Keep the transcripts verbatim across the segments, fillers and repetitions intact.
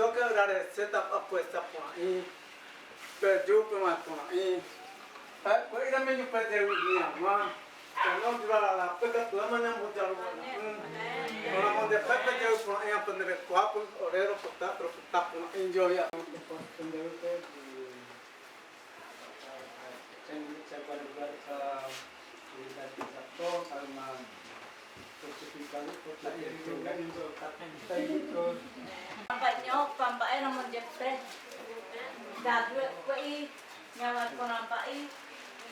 Yo quiero agradecer a, a puesta por ahí. Perdiu por uma por aí. Ai, por aí também não perdeu o dia, mas eu não digo lá, lá, porque tu ama não mudar o ano. Hum. Por amor de Deus, perdeu por aí, aprender com a, por orero, por tá, por tá, por aí, eu ia. Pamba'e namo jepe. Dadu kue'i, nyawa kono ba'i.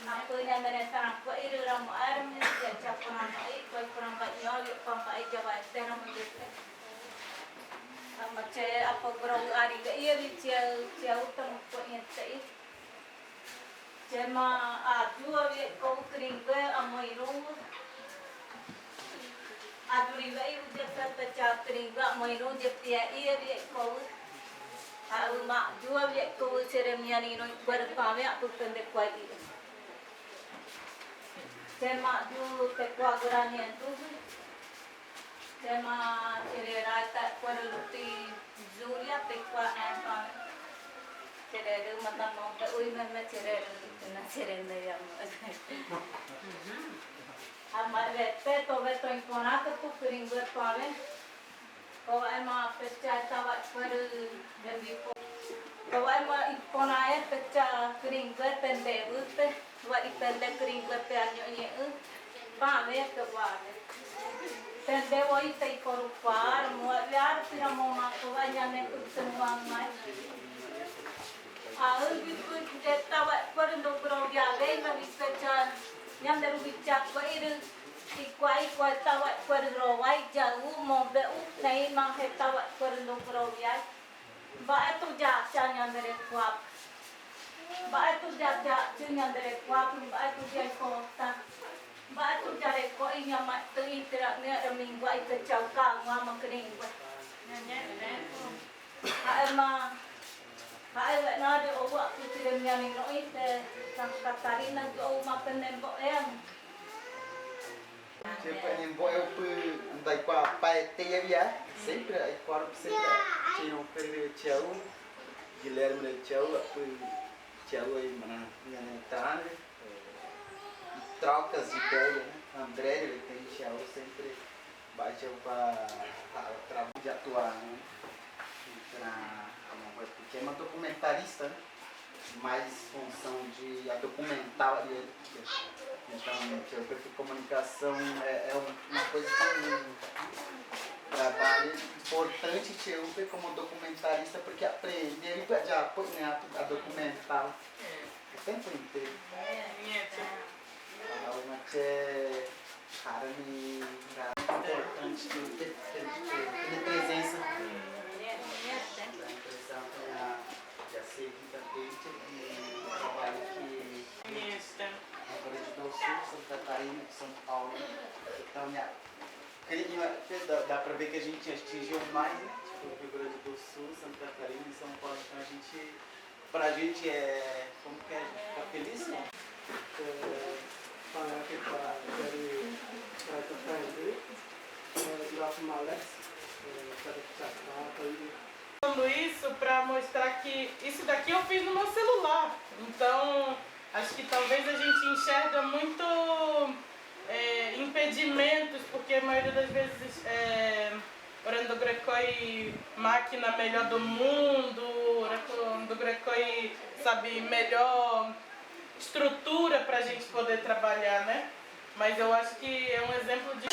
Apa nyawa mereka kue'i, ramo air, nyawa kono ba'i, kue'i kono ba'i, nyawa pamba'e jawa este namo jepe. Ama che apa gurau ari ga iya di cia, cia utang kue'i ente i. Che ma adu a wie ko keringbet amo iru. Adu riwe i uje kata ca keringbet amo iru je pia i a wie ko. A ma adu a wie ko cere mian ino bar pame aku pende kuai i. Che ma adu te kua gurani andu. Tema cerera ta kuaru luti Julia pe kua na pa. Cerera mata mo pe ui me me cerera luti na cerera ya mo. Ama vete to veto impona ke tu keringbet pa me. Ko ema pecha tawa kuaru dembi ko. Ko ema impona e pecha keringbet pende ute. Wa i pende keringbet pe anyo nye u. Pame ke wame. Pende wo i te i koru par, mo wa i ar pira mo ma ko wa nyane ku semua mai. A u bi ku jeta wa kuaru ndo gurau ya ve ma bi pecha. Nyam deru bicha ko iru. I kua i kua tawa kuaru ro wa i ja u mo be u nei ma he tawa kuaru ndo gurau ya. Ba'e tu jaca nyandere kuap. Ba'e tu jaca cu nyandere kuap, ba'e tu jai kota. Ba'e tu jare ko inya ma tu itira ne ada minggu ai kecau ka ngua ma kering ba. Ha'e ma, ha'e we na de owa ku tire nyani no ite, Santa Catarina jo ma penembo eang. Che pa nyembo eu pu andai kua paete ya via. Sempre ai kua sempre. Che no perde che au. Guilherme de che au pu che au ai mana nyane tane. Trocas de ideia, né? André ele tem che au sempre bate pa trabalho de atuar, né? Entra a mão vai porque é uma documentarista, né? Mais função de a documentar ali. Então, eu penso que comunicação é, é um- uma coisa que um trabalho importante que eu como documentarista, porque aprender ali para já, né, a documentar o tempo inteiro. Ao mace harani importante de ter, ter, ter, ter presença. Dá a impressão que a, que a Cevita tem de trabalho que Rio Grande do Sul, Santa Catarina, São Paulo. Então, minha, dá, dá pra ver que a gente atingiu mais, né? Tipo, Rio Grande do Sul, Santa Catarina e São Paulo. Então, a gente Pra gente é, como que é, a gente fica feliz, né? É, para que tá, quero, para que tá aí, é, graço malés, é, para que tá, tá aí. Usando isso pra mostrar que isso daqui eu fiz no meu celular. Então, acho que talvez a gente enxerga muito, é, impedimentos, porque a maioria das vezes, é, ora ndo grekoi máquina melhor do mundo, ora ndo grekoi, sabe, melhor estrutura pra gente poder trabalhar, né? Mas eu acho que é um exemplo de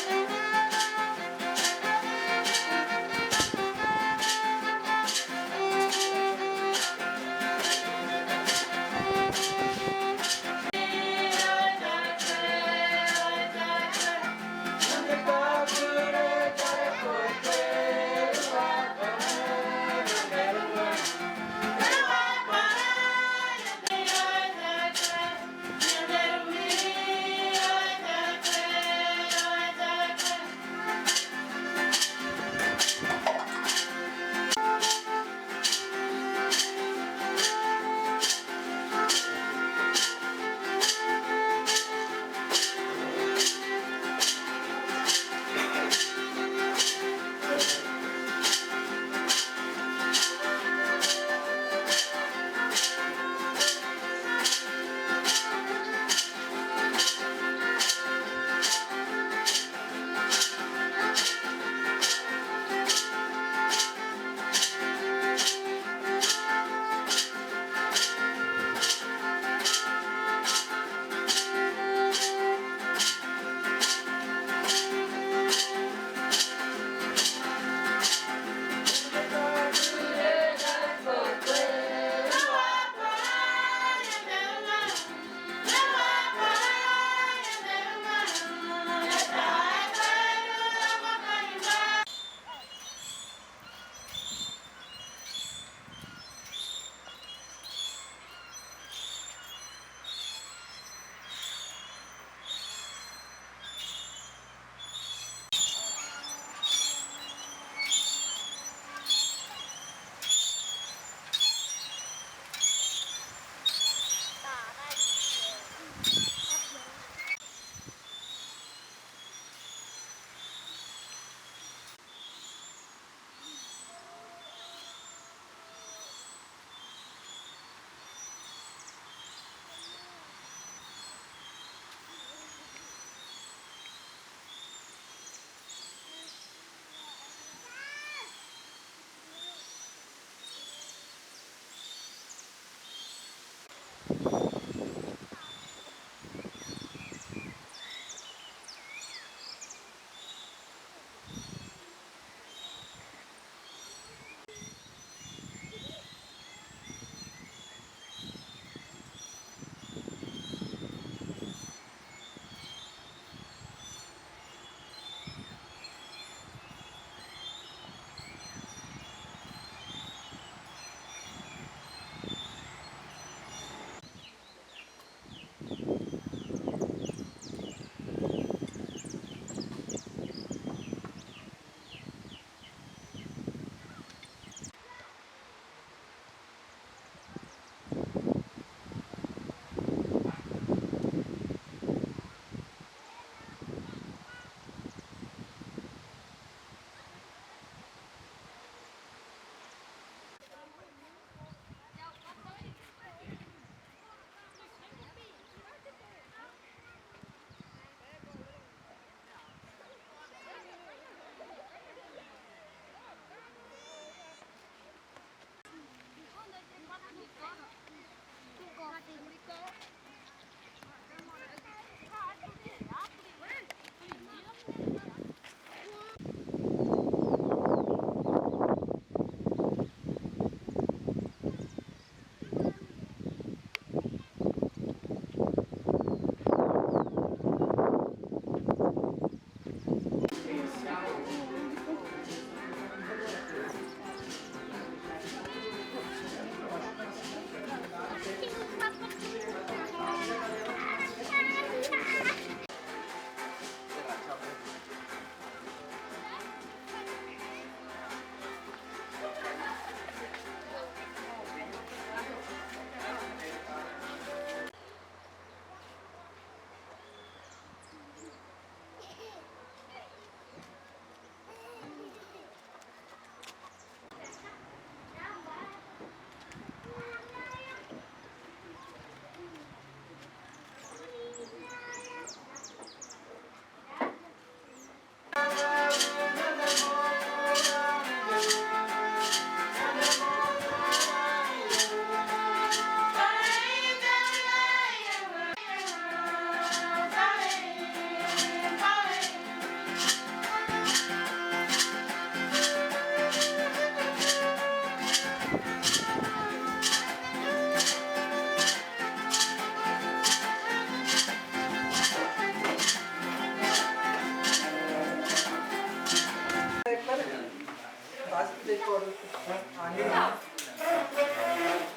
Angin.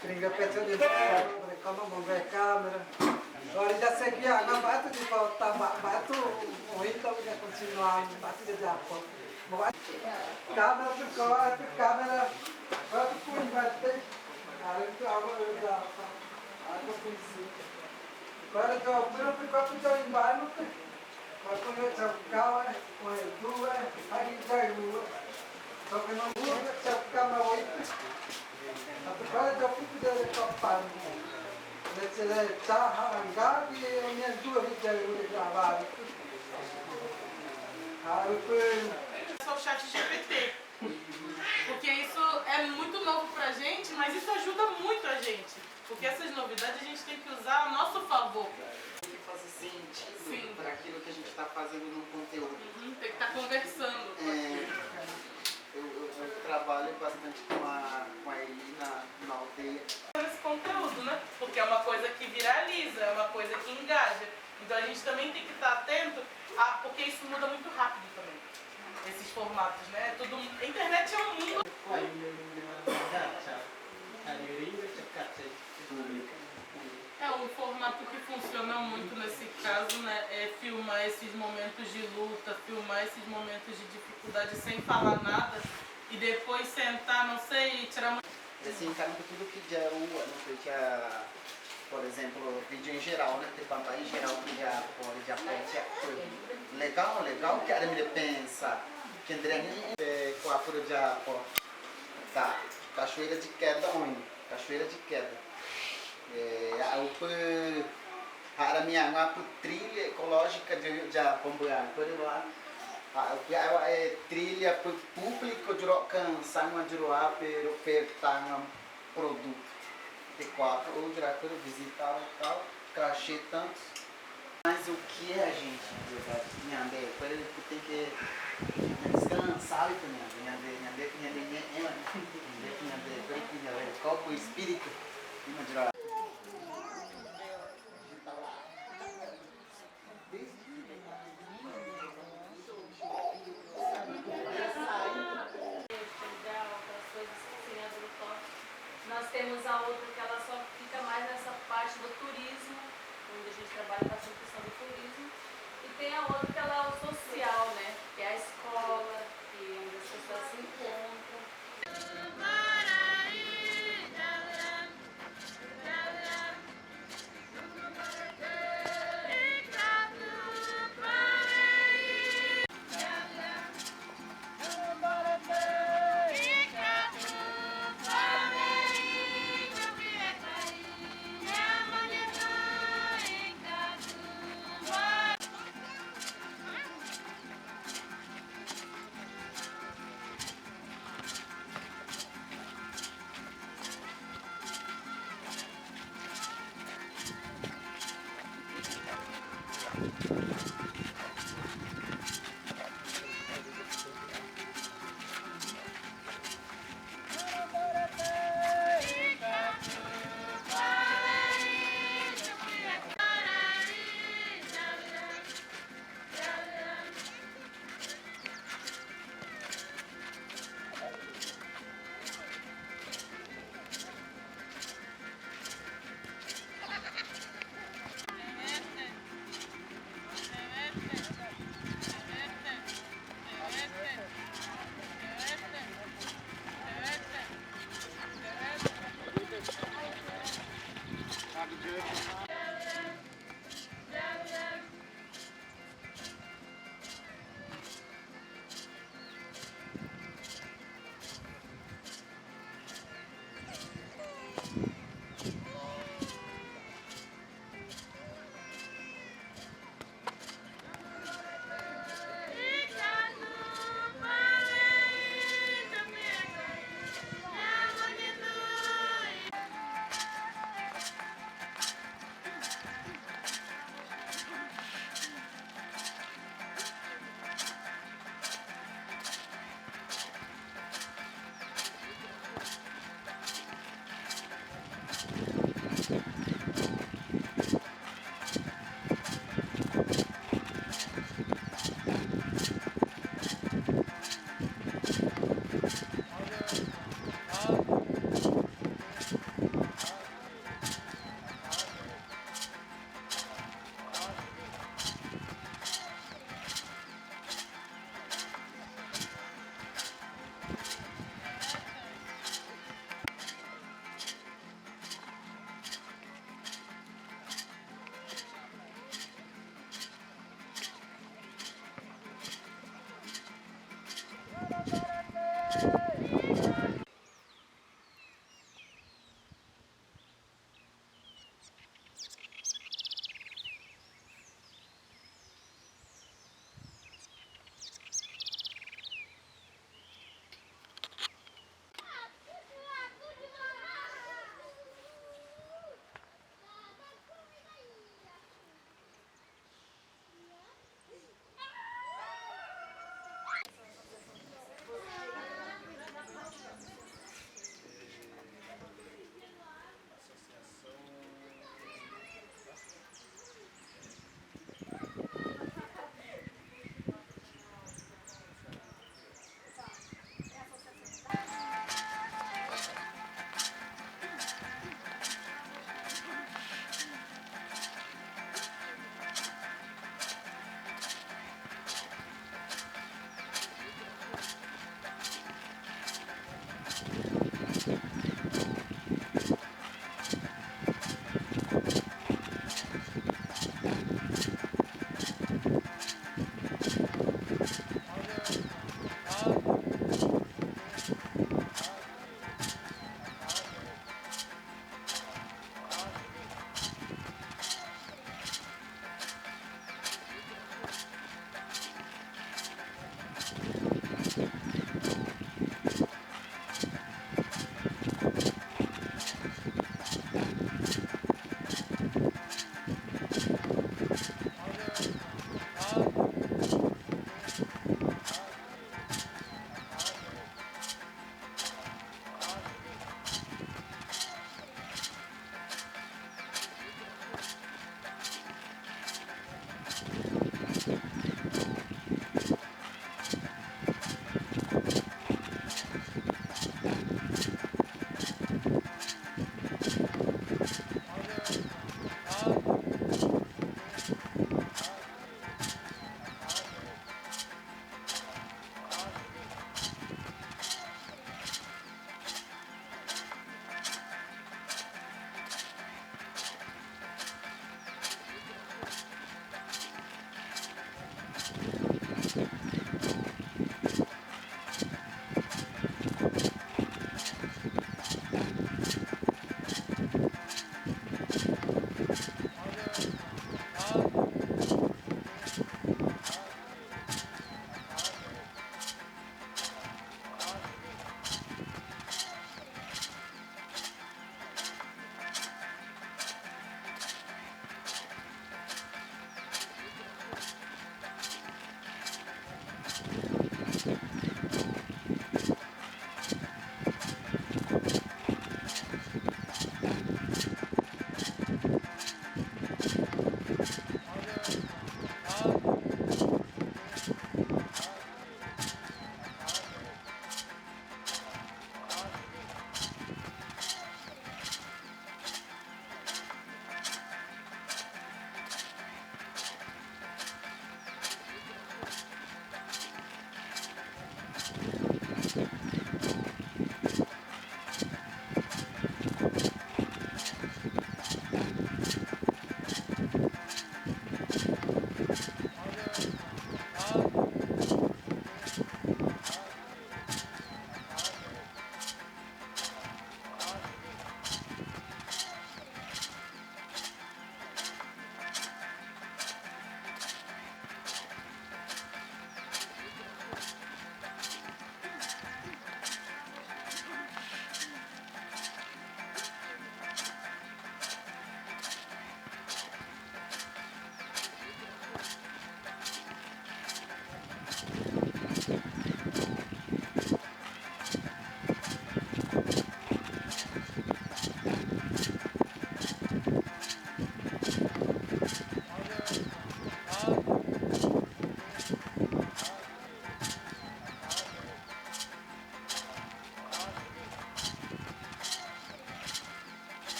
Keringat pecah di bawah, mereka mau membuka kamera. Kalau tidak sekian, nampak itu di kota, Pak, Pak itu, oh, itu udah kunci nuang, Pak itu udah dapet. Bapak, kamera tuh, kalau itu kamera, kalau itu pun batik, hari itu apa udah apa? Aku kunci. Kalau itu, belum, kalau itu jauh banget tuh. Só o chat G P T. Porque isso é muito novo pra gente, mas isso ajuda muito a gente. Porque essas novidades a gente tem que usar a nosso favor. Tem que fazer sentido para aquilo que a gente está fazendo no conteúdo. Uhum, tem que estar conversando com aquilo. Eu, eu, eu trabalho bastante com a, com a Eli na, na aldeia. Esse conteúdo, né? Porque é uma coisa que viraliza, é uma coisa que engaja. Então a gente também tem que estar atento, a, porque isso muda muito rápido também. Esses formatos, né? Tudo, a internet é um mundo. É, um formato que funciona muito nesse caso, né, é filmar esses momentos de luta, filmar esses momentos de dificuldade sem falar nada e depois sentar, não sei, tirar uma... Assim, cara, tudo que já, não sei, já, por exemplo, vídeo em geral, né? Tipo, em geral, que já pode, já pode, já pode. Legal, legal, que a gente pensa, que André, é, quatro já, pô, tá, cachoeira de queda, onde? Cachoeira de queda. É, a, o pe-, Ha'ara mi añu apu trilha ecológica de, de Pombuan, por exemplo, a, a, a, é trilha pu-, público de Rocansan, de Roa, pero, pero tá um produto. De quatro, ou de Roa, visitar e tal, crachê tantos. Mas o que é a gente, de verdade? Nhande, por exemplo, tem que descansar, Nhande, Nhande, Nhande, Nhande, Nhande, Nhande, por exemplo, Nhande, qual o espírito? Imagina. Nós temos a outra que ela só fica mais nessa parte do turismo, onde a gente trabalha com a questão do turismo, e tem a outra que ela é o social, né? Que é a escola, que é onde as pessoas se encontram.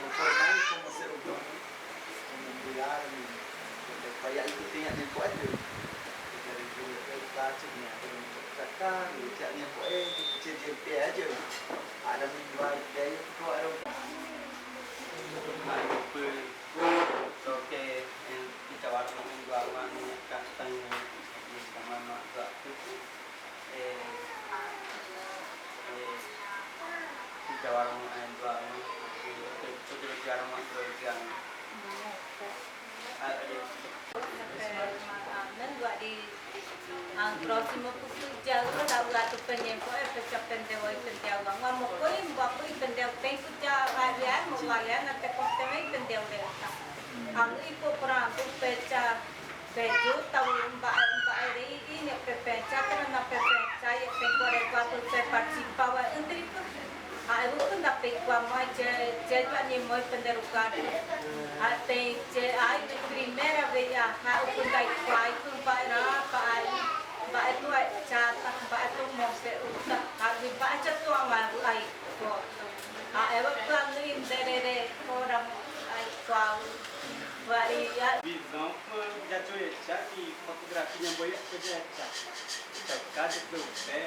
como formar como ser humano, como cuidar, como cuidar, y que tenga tiempo a Dios. Porque el Señor es fácil, ni a todo el mundo trata, ni que tiene tiempo a ellos. Ahora mismo hay que hay otro, ahora. Pues, lo que, eh, que chaval no me va a, no me captan, eh, que se llama, no, no, eh, eh, si jawara mo, eh, duwa mo, eh, jawara mo, duwa mo. Ah, eh. Nan duwa di, ah, próximo ku ku jaga, ta ura tu penyempo, eh, pecha pendeu, eh, pendeu. Wa mo koi, wa koi pendeu, ten ku ja, wa ya, mo wa ya, na te ko te, eh, pendeu de ta. Ang ipo pra tu pecha Beju tau mba'e, mba'e rei i ña pepencha, tena na pepencha, ya pengkua rei kua tu pe participa wa entri tu. A, ebu kunda pengkua mo, je, je dua ni mo penderu kadu. A, pe, je, ai, tu primera vez, a, ha, u kunda i kua, i kua mba'e ra, mba'e, mba'e tu, ai, chata, mba'e tu mo pe uta, a, mba'e chatu ama, ai, ko. A, ebu kua ni nderere, ko ra mo, ai, kua, u, wa, i, a. Visão. Kuma ya cho ya cha ni fotografia nya boya cho ya cha. Cha ka de to pe.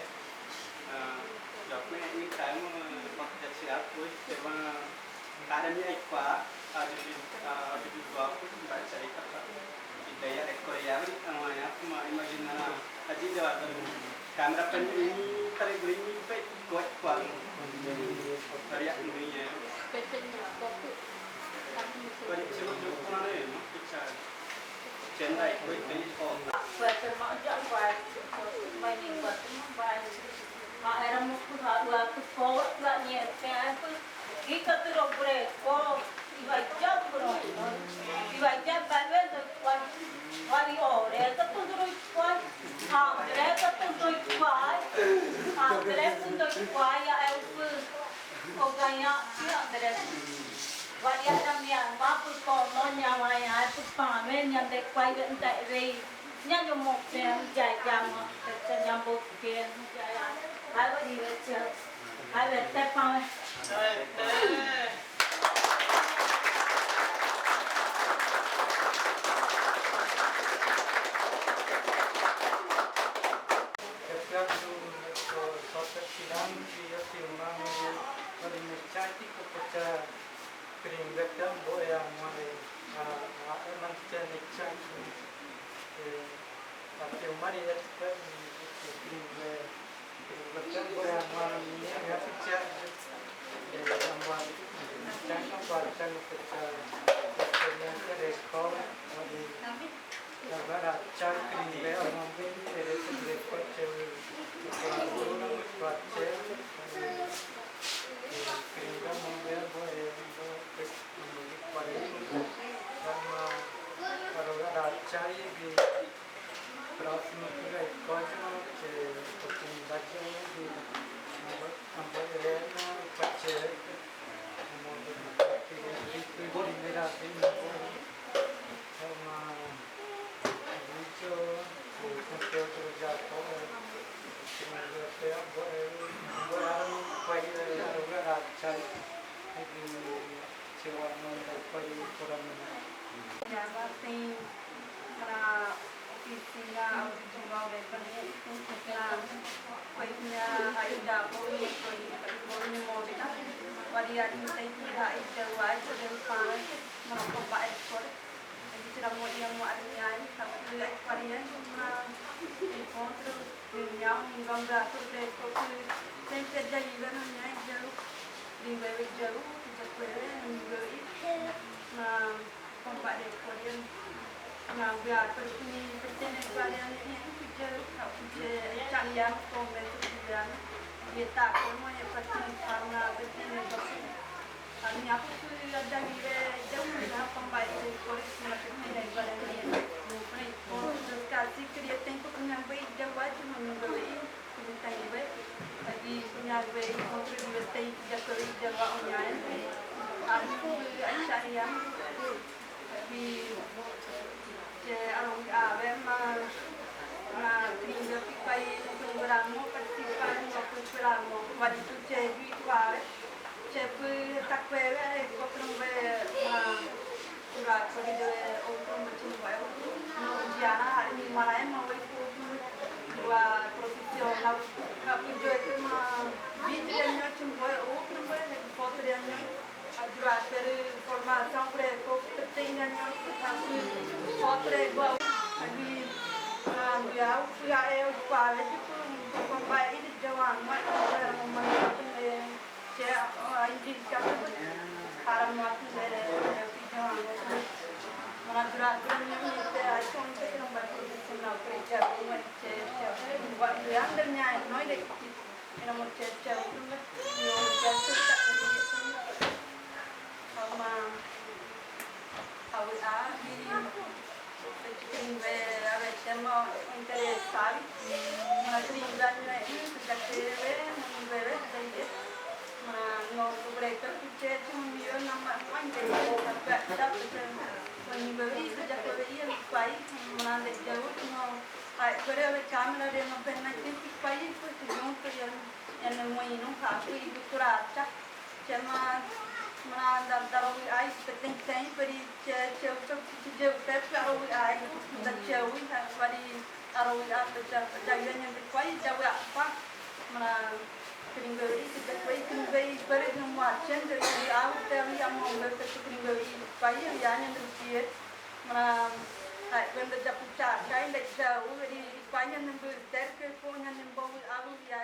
Ah, ya kuma ni ka mo foto ya cha ko te ba ka de mi ai kwa. Ah, de, ah, de ba ko ba cha ka. Ita ya de ko ya ni ama ya kuma imagina na. Aji de wa. Kamera pen ini tarik beli ini baik kuat kuat. Tarik ini ya. Baik sebab tu mana ya, no? Kita cendai kuat ini kok. Buat termak aja buat. Main buat termak baik. Mak era mukul buat kuat buat ni. Kita tu dobre ko. Iba jab bro. Iba jab balwe to kwa. Wari ore to tunduru kwa. Andre to tunduru kwa. Andre tunduru kwa ya eu pu. O gaya ya Andre. Wari adam ya ma pu ko no nya wa ya pu pa me nya de kwa ya nta we. Nya yo mo pe ja ja mo. Te nya bo ke ja ya. Ai wari we che. Ai we te pa me. Kefia tu, eh, sota kilang ki ya ti umang ni, odi ni chanti ko pecha kring betam bo ya mare, ah, ah, eh, man cha ni chanti, eh, ati umang ni ya ti kring be. Próximo que vai, pode não, porque oportunidade é de, não vai, não vai, é, não, pode ser, não, primeira vez, não, é uma, vídeo, o conteúdo já foi, primeira vez, é, Chai, ai, chewa no da pari program na. Ya, ba, tem na oficina audiovisual de Ibanha, na, foi minha ajuda, foi, foi, foi minha módica. Wari a gente tem que dar esse, o ar, o ar, para, para, para, para, Agi tira mo iya mo aru niya, tapi lek parian ma enkontru niya, un gamba tu de ko tu, sempre ajuda niya, jaru, lingua jaru, tu jaru, lingua i, na, kompa de parian, na, bia, pero ni, pertene parian ni, jaru, aku je, cari yang, komen tu, dia, dia tak, mo ya, pertene, karena, pertene, Ami apu ku ada ngiwe jaru na pambai de kore sima ke ngiwe bare ni. Mane ko dos kasi kria tempu ku nyambai jaru aja mane ngiwe i ku nyambai. Agi ku nyambai kontra ngiwe tei jaru i jaru a unyaen. Apu ku acha ya. Tapi, je, aro, a ver, ma, ma, kringa pipai, programa, partisipar, ma, programa, wadi tu, je, bi, tu, a ver, je, pu, tak, pe, ve, ko, krum, ve, ma, kura, kuri, de, o, krum, ve, chum, ve, o, no, jiana, hari, ni, mara, ma, ve, ko, krum, ve, dua, profesional, ka, pu, jo, ke, ma, bi, je, nyo, chum, ve, o, krum, ve, foto, de, nyo, Adura, pero formasaun preko, tenga nyo, fotre go, agi, ah, ya, ya, e, pa, e, tu, tu, pa, e, de, jawan, ma, ma, ma, ma, e, che, ah, indi, ka, para, ma, e, e, jawan, ma, dura, dura, nyo, e, te, ai, son, te, kira, ma, profesional, pre, che, ma, che, che, wa, ya, de, nya, no, de, Ina mo checheu, yo checheu ta kuri. Ama, awi a, bi, chikin be, a be chemo interesado. Ma chikin be, ni, ni, checheu be, ni be, be, checheu. Ma, no, kubre, to, checheu, ni, yo, na, ma, ma, interesado, ta, ta, ta, ni, be, be, checheu, be, yo, pai, ma, de, yo, no. Ai, kore awe kamera de no penna ke ti pai ko ti no ko ya, ya ne mo ino ha ko i ko turacha. Chema, mana da, da ro ai pe ten ten peri che, che, che, che, che, pe, pe ro ai da che wi ha pari aro ai pe cha, da ya ne de pai da wa pa. Mana kringo ri ke da pai kringo ri peri no mo achen de ya au te ya mo be pe kringo ri pai ya ne de pie. Mana, ai, benda japu cha, cha, inda cha, u, di, di, pa, nyan, nembu, terke, ko, nyan, nembu, abu, ya,